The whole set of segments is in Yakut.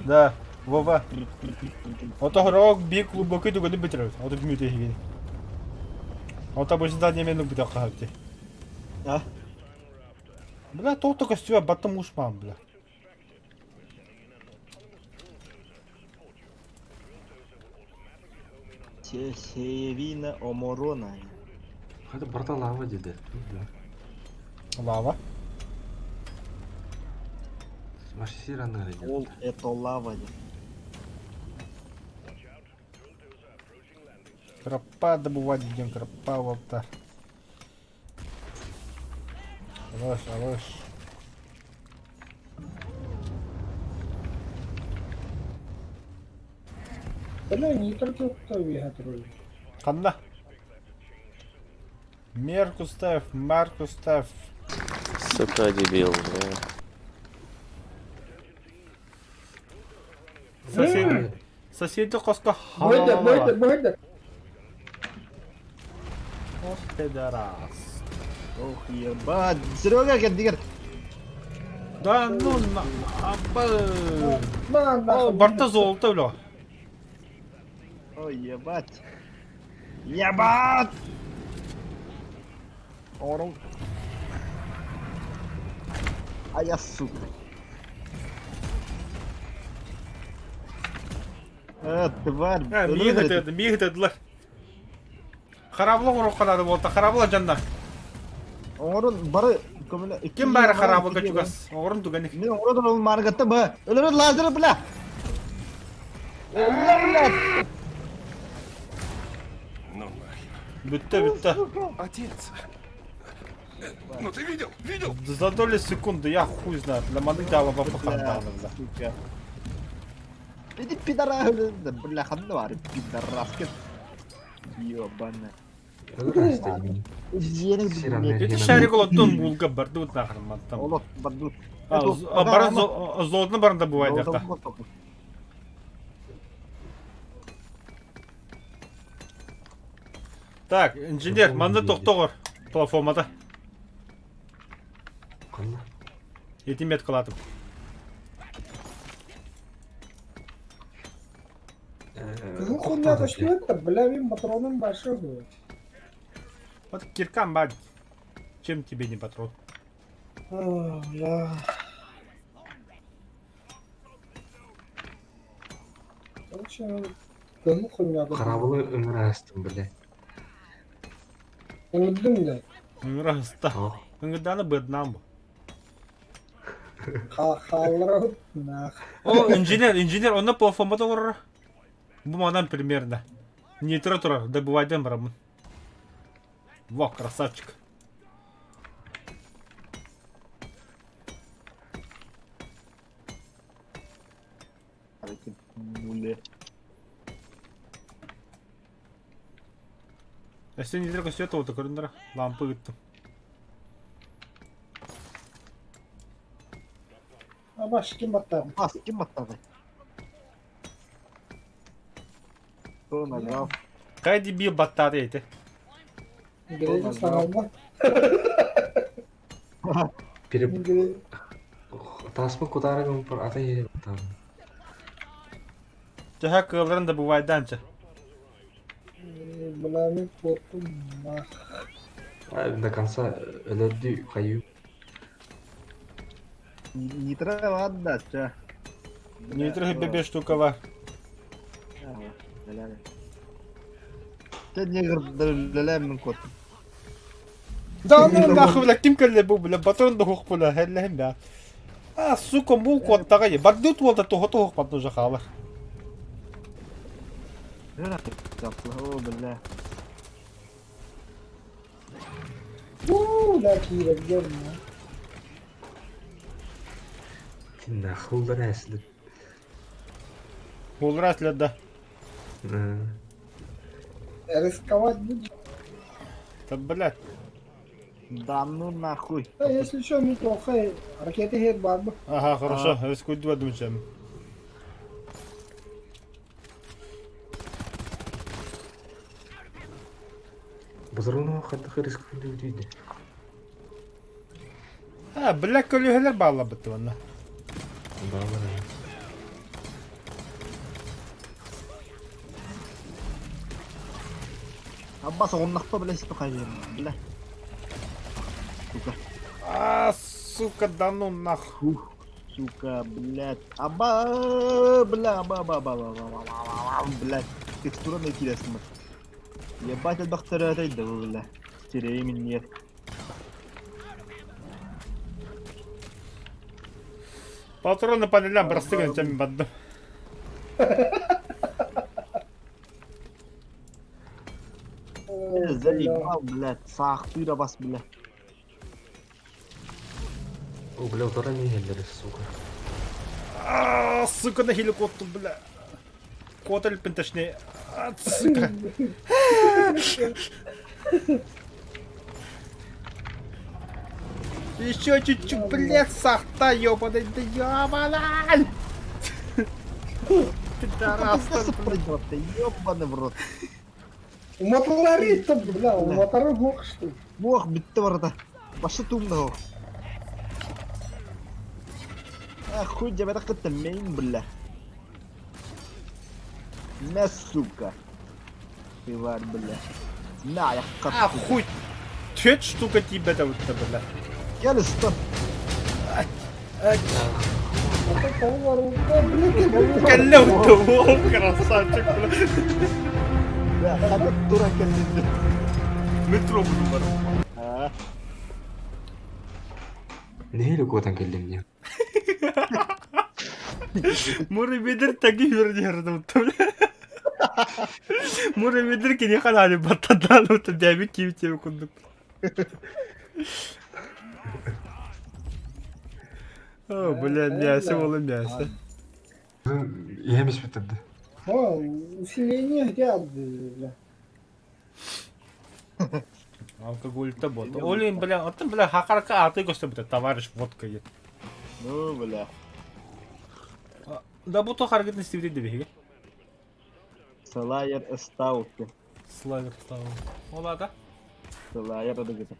Да, Вова. Ото биир глубокий дуганы бүтэрэр. Ото мүтэ иһигин. Ото бу задание мен бүтэ хаһапты. А? Бля, то көстүбэ баттым ушмам, бля. Севина Оморона. Это барта лава деди. Да. Лава. Ваш сиранары Ол это лава. Кропа добывать идем, кропа вот Алаш, алаш. Бля, не только кто вегатрули. Ханна. Меркустев, Маркустев. Сука, дебил, бля. Сосед... Соседи хоско Бойда, бойда, бойда. Ох, пидорас. Ох, ебать. Серега, кэлдигэр. Да ну на... Аба. На, О, нахуй. барта золото, бля. Ой, ебать. Ебать! Орун. А я сука. Э, тварь. Э, миигин миигин дедилер. Харабыла оҥоруохха наада буолта, харабыла дьонно. Оҥорун бары көмөлө Ким баара харабылга чугас? Оҕорун туганы. Мен оҥорон ол маргатта б. Өлөрөр лазер бля. Өлөр бля. Ну нахер. Бүттэ, бүттэ. Отец! Ну ты видел? Видел? За доли секунды, я хуй знает. Для маннык дала бапахандана, бля. Сука. Иди пидора, бля, ханна бар, пидораска. Ёбаная. Ити шарик олоттун муулга бардыбыт нахрен мантан. Олох бардут. А, баран золотно баран да бывает дяхта. Так, инженер, манна тохтоҕор платформата. Ити меткалатым. Кыһыл хуйня көстүбэт да, бля, мин патроным большой был. Вот киркам бар. Чем тебе не патрон? А, бля. Короче, кыһыл хуйня Харабылы ыҥыраастым, бля. Ыҥырдым да. Ыҥыраста. Ыҥырдааны быаднаам бу. Хаалларабыт нах. О, инженер, инженер, онно платформата олорор. Бу манан примерно. Нитро турар, добывайдан барамын. Во, красавчик. Муле. Өссө нитро көстүө туолта көрүннэр лампа ыыттым. Абаш ким баттаабыт? Бас ким баттады? Кто нажал? Хайа дебил баттаата ити. Грейди саҥалба. Переп... Грейди. Таспын кутаары гыммыппар ата иһэ баттаабын. Төһө кыалларын да бывайдаанча. Бля, мин куоттум нах. До конца өлөрдүү хайыы. Нитро ладно, ча. Нитро бебе штука бар. Ты негр мин куоттум. Да ну нахуй, бля, ким кэллэ бу, бля, батон да хух бля, хэллэһин бя. А, сука, мул куоттаҕа бардыт уолта туһа туһух уже хаалар. О, бля. Уу, да киирэргэр на. Нахулдар әслер. Хуллар әслер да. Рисковать будешь? Да, блядь. Да ну нахуй. Да, если что, неплохо. Ракеты хет барбы. Ага, хорошо, рискуй думчем. Базарына хайдах рискуй дейді. А, бля, көлүһэлэр баалла бытты манна. Баалар. Аббас оҕуннахпа бля сипа хайыам бля. Сука. А, сука, да ну нах. Ух, сука, блядь. Аба, бля, аба, аба, аба, аба, аба, аба, блядь. Текстура на кииресин бар. Ебать элбэхтэр өтөйдө бу бля. Сирэйим инниэр. Патроны панелям простыган чем баддым. Заебал, блядь, саахтыыра бас, бля. О, бля, утара не иһэллэр, сука. А, сука, на хеликоптер, бля. Котель, точнее. А, сука. Еще чуть-чуть, блядь, сахта, ёбаный, да ёбаный! Пидорас, Ты ёбаный в рот. Уматалары там, бля, уматары бог что ли. Муох бүтте барыта. Башы туумна Ах, хуй дьэбэтэх кытта мейн, бля. На, сука. Тварь, бля. На, я А, хуй! Түөрт штука тиийбэтэ бутта, бля. Кэл ыстан. Это повар, блядь, блядь. Кэллэ бутта, о, красавчик, бля. Бля, хата тура кэллин. Метро буду бар. А, Нэһиилэ куотан кэллим дии. Мура бедер таги юрдер бутта, бля. Мура бедер кини ханаали баттадаан бутта бэби киви курдук. О, бля, мясо было мясо. Иһэм испиттэрдэ. О, усиление где, бля. Алкоголь-то бот. Олин, бля, оттон, бля, хакарка аты көстө бутта, товарищ водка ет. ну, бля. Да бу то харгытын истибит дебиһиге. Слайер эстаутты. Слайдер стал. Ола да. Слайер адыгыта.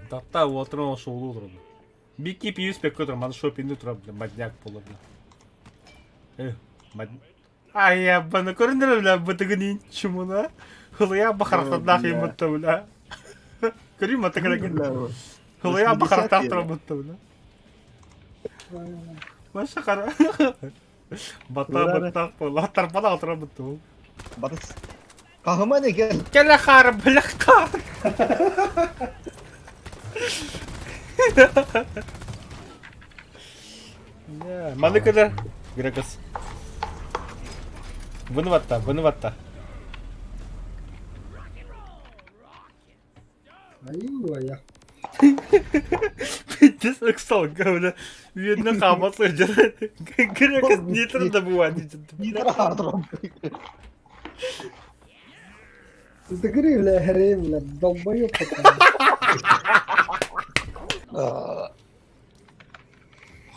Датта уолтуран ол шоулуу турар. Бикки пиус пекке турар, маны шопинди турар, бля, мадняк буолар, бля. Э, мад... Ай, я баны көрүндүр, бля, бытыгын чумуна. Хылыя бахарахтардаах бля. иммутта, бля. Көрүү матыгын. Бля, Хылыя бахарахтаах 80-е. турар бутта, бля. Маша қара. Бата Турары. баттақ буолла, тарпала отырар бутта ол. Батыс. Кахыма не кел. Кэлэ хаар, бля, хаар. Маны кэлэр Грекос. Выныватта, выныватта. Ай, Пиздец, ыксалга, бля. Видно, хамат сылдьар. Грекос нитро добывать. Не трам. Ты говори, бля, грей, бля, долбоёб такой.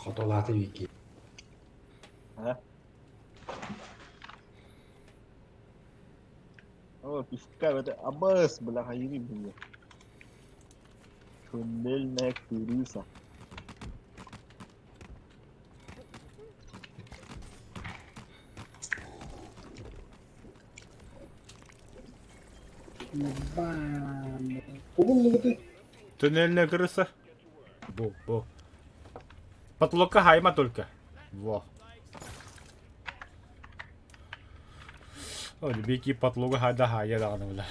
Хотолааты Вики. О, пивка, это абас, бля, хайри, бля. Туннельная крыса. Бам. Кубун ты. Туннельная крыса. Бо, бо. Потолка хайма только. Во. О, бики потолка хайда хайя даҕаны бля.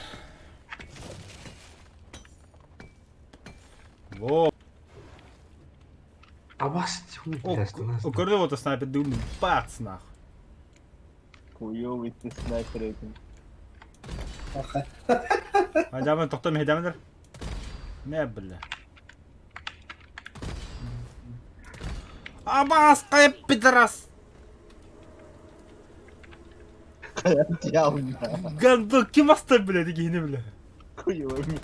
Во. Абас, хуй, бля, стена. О, вот снайпер дымный. Бац нах. Хуёвый ты снайпер этим. Аха. Айдамын тоқтам хедамыныр. Не бля. Абас, кайып пидорас. Явно. Гандон ким аста бля дегени бля. Хуёвый. Не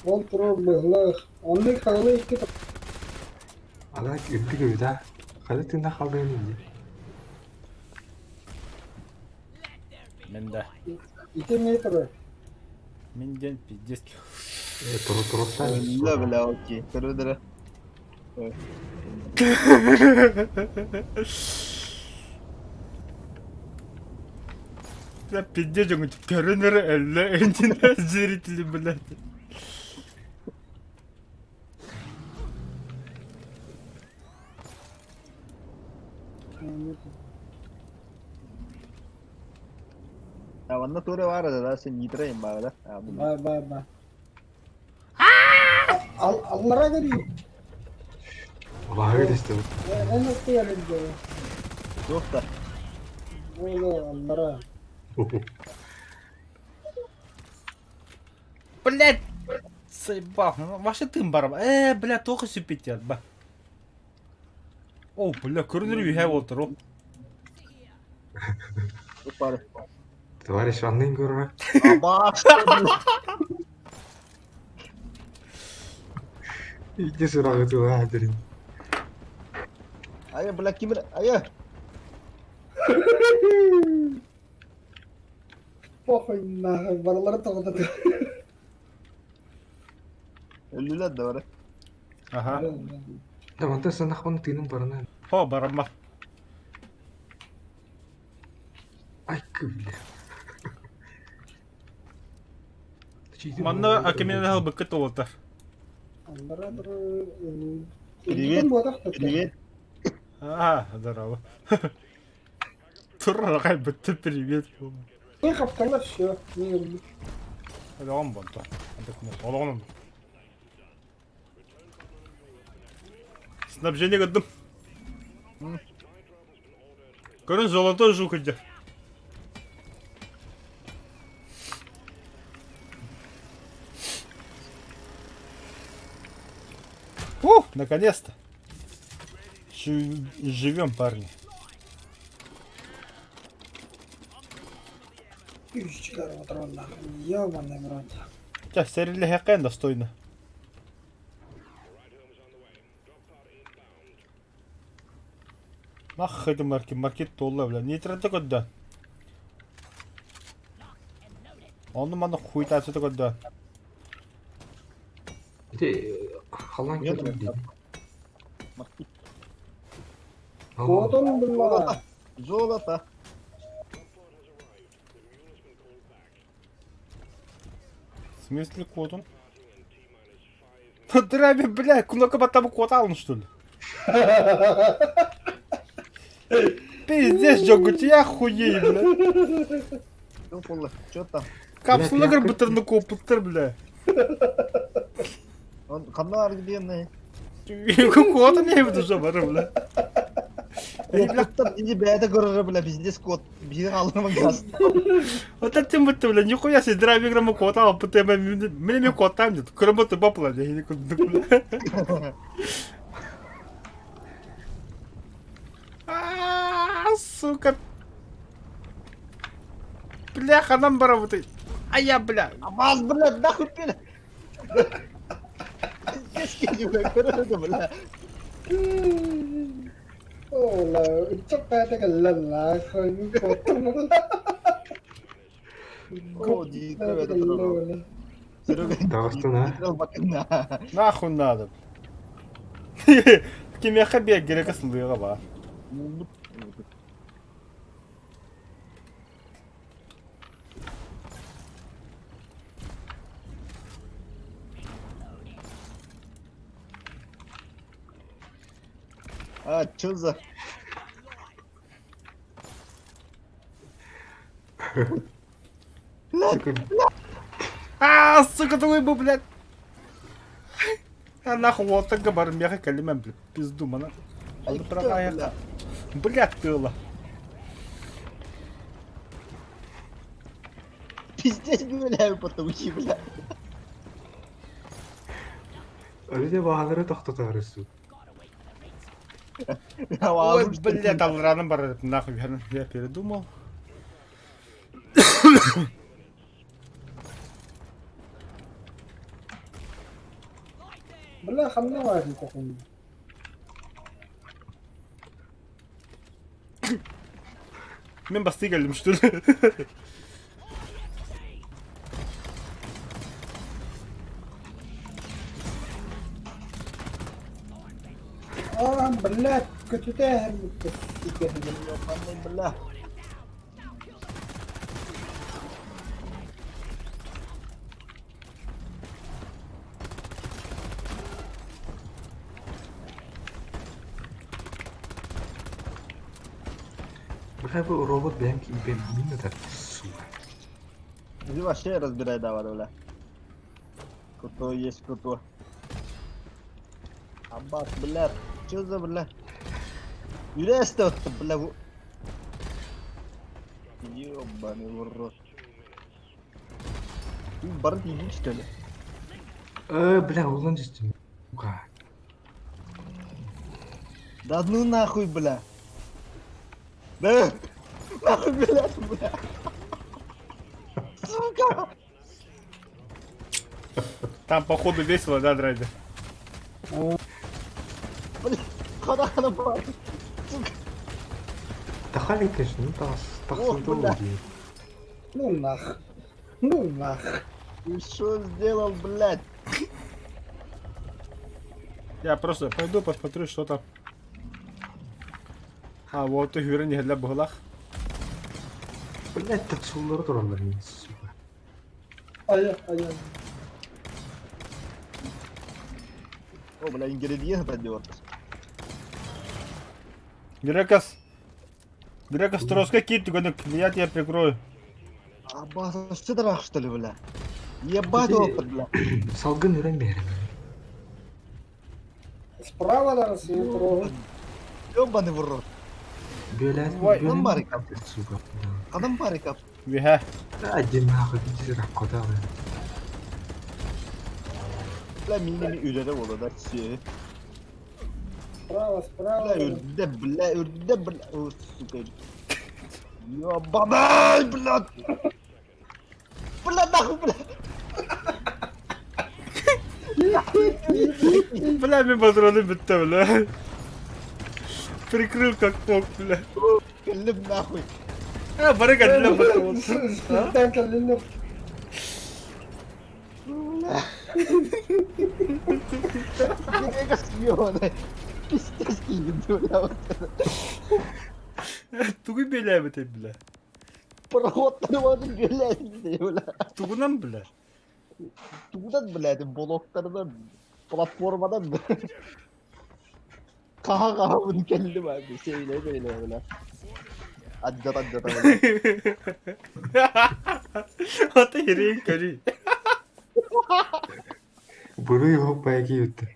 Ол турар быһылаах. Оннук хаҕылы икки Ана үрдүк өйдө. Хали тыында қалдығын инде. Мен да. Ити эмиэ турар. Мин диэн пиздец. Туру-туруттан. Бля, бля, окей. Көрө-дөрө. Бля, пиздец, көрүнэр өллө интинэ зрители, блядь. А манна туора баар да, сен нитро им баар да. А, бу. Ба ба ба. Ал аллара көрүү. Улаһыга түстүм. Эн оттугар илдьэ. Туох да. Буолу аллара. Блядь! Заебал. Ну, Вообще тым барба. Бля, только сүппүт ба. О, бля, көрүнөр үһэ буолтар ол. Туох баар. Товарищ аннын көрөр. Абаш. Икки сырагы тыла дерин. Ая, бля, ким Ая. Похуй нахуй, барылары тоҕото. Өлүлэр да бар. Аха. Да мантан санахпын тыыным барана. Хо, барамма. Ай бля. Манна акимене халбыкка толотар. Аллара турар. Привет. Привет. А, здорово. Турра бытты привет. Не хаптала все. Не люблю. Олоҕум бонто. Олоҕун. Снабжение көрдүм. Көрүн золотой жук идет. Ух, наконец-то. Живем, парни. Үч патрон нахуй. Ёбаный в рот. Ча, сэрилэһэххэ достойно. Нах это маркет, маркет туолла, бля. Нейтралта көрдө. Онну манна хуйтаачыта көрдө. Ити халан Нет, кэлбит. Куотун булла. Золото. В смысле кодом? Драби, бля, кнопка потом код что ли? Пиздец, Джогути, я хуею, бля. Туох буолла? Чё там? Капсула Бля, бытырны копыттыр, бля. Он ханна аргдиэннэ. Код не буду же, бля. Эй, бля, Куттар иди бэйэтэ көрөрө бля, пиздец кот. Биһиги хаалларман газ. Вот это тем будто, бля, нихуя себе драйв играм код, а потом мне мне код там нет. Кроме ты бабла, бля, я никуда, бля. А, сука. Бляха, нам барабыты. А я, бля. Абаз, бля, нахуй пиля. Пиздец киһи, бля, көрөрө бля. Ола, үччэк бэйэтэ кэллэ нахуй. Куотун булла. О, нитро это турар. Серега. Таҕыстын, а? Нитро бакына. Нахуй надо. Кимиэхэ биэргэрэ сылыыга ба. А, чё за... Сука, А, сука, твой был, блядь. А нахуй вот так говорю, меха калиман, блядь, пизду, мана. Ай, Ну, права, бля. Блядь, тыла. Пиздец, гуляю потом, бля. Өлүдэ баҕалары тохтотоору суу. Ой, блядь, алраным бар, нахуй, я передумал. Бля, ханна баар кохун. Мин бастыы кэллим что ли? А, блядь, көтүтэ эһэрбиккэ сука. Ёбаный, бля. Бля, бу робот бэйэм мин ытар, сука. Иди вообще разбирай давай, бля. Крутой есть крутой. Аббас, бля, что за, бля? Юресто, бля, Ёбаный в рот. Ты бар иди, что ли? Бля, улан түстүм. Сука. Да ну нахуй, бля. Да, нахуй, блядь, бля. Сука! Там походу весело, да, драйдер? Бля, куда она была? Сука. Да халик, конечно, ну тас, Ох, тахсын бля. дии. Ну нах. Ну нах. Ты что сделал, блядь? Я просто пойду посмотрю, что там. А, вот и хүрэн иһэллэр быһылах. Блять, так суллары тураллар сука. Айа, айа. О, бля, ингредиент отдёртый. Грекос. Грекос, троска кит, я тебя прикрою. Аббас, что дурак, что ли, бля? Ебать Ты- опыт, бля. Салгын үрэн биэрэн. Справа даже не трогай. Ёбаный в рот. Бүөлээн Ой, бүөлээн бар екен. сука. Адам бар екен. Виһэ. Да, один нахуй, иди ракота, бля. Бля, минеми үлere болады, все. Справа, справа. Бля, үрді, бля, үрді, бля. О, сука. Ёбаный, бля. Бля, нахуй, бля. Бля, мин патроны бүтте, бля. Прикрыл как мог, бля. Кэллим нахуй. А, барыга для патрон. Так, кэллим. Бля. Грека съёбаный. Пиздец кинет, бля, вот это. Тугу белябит, бля. Проход вот, блядь, бля. Тугунан, бля. Тугудан, блядь, блоктардан, платформадан. Хаха хаха bunu кэллим abi. Сөйле сөйле бля. Аддат аддат бля. Ата херен кори. Буруй его пайки үтті.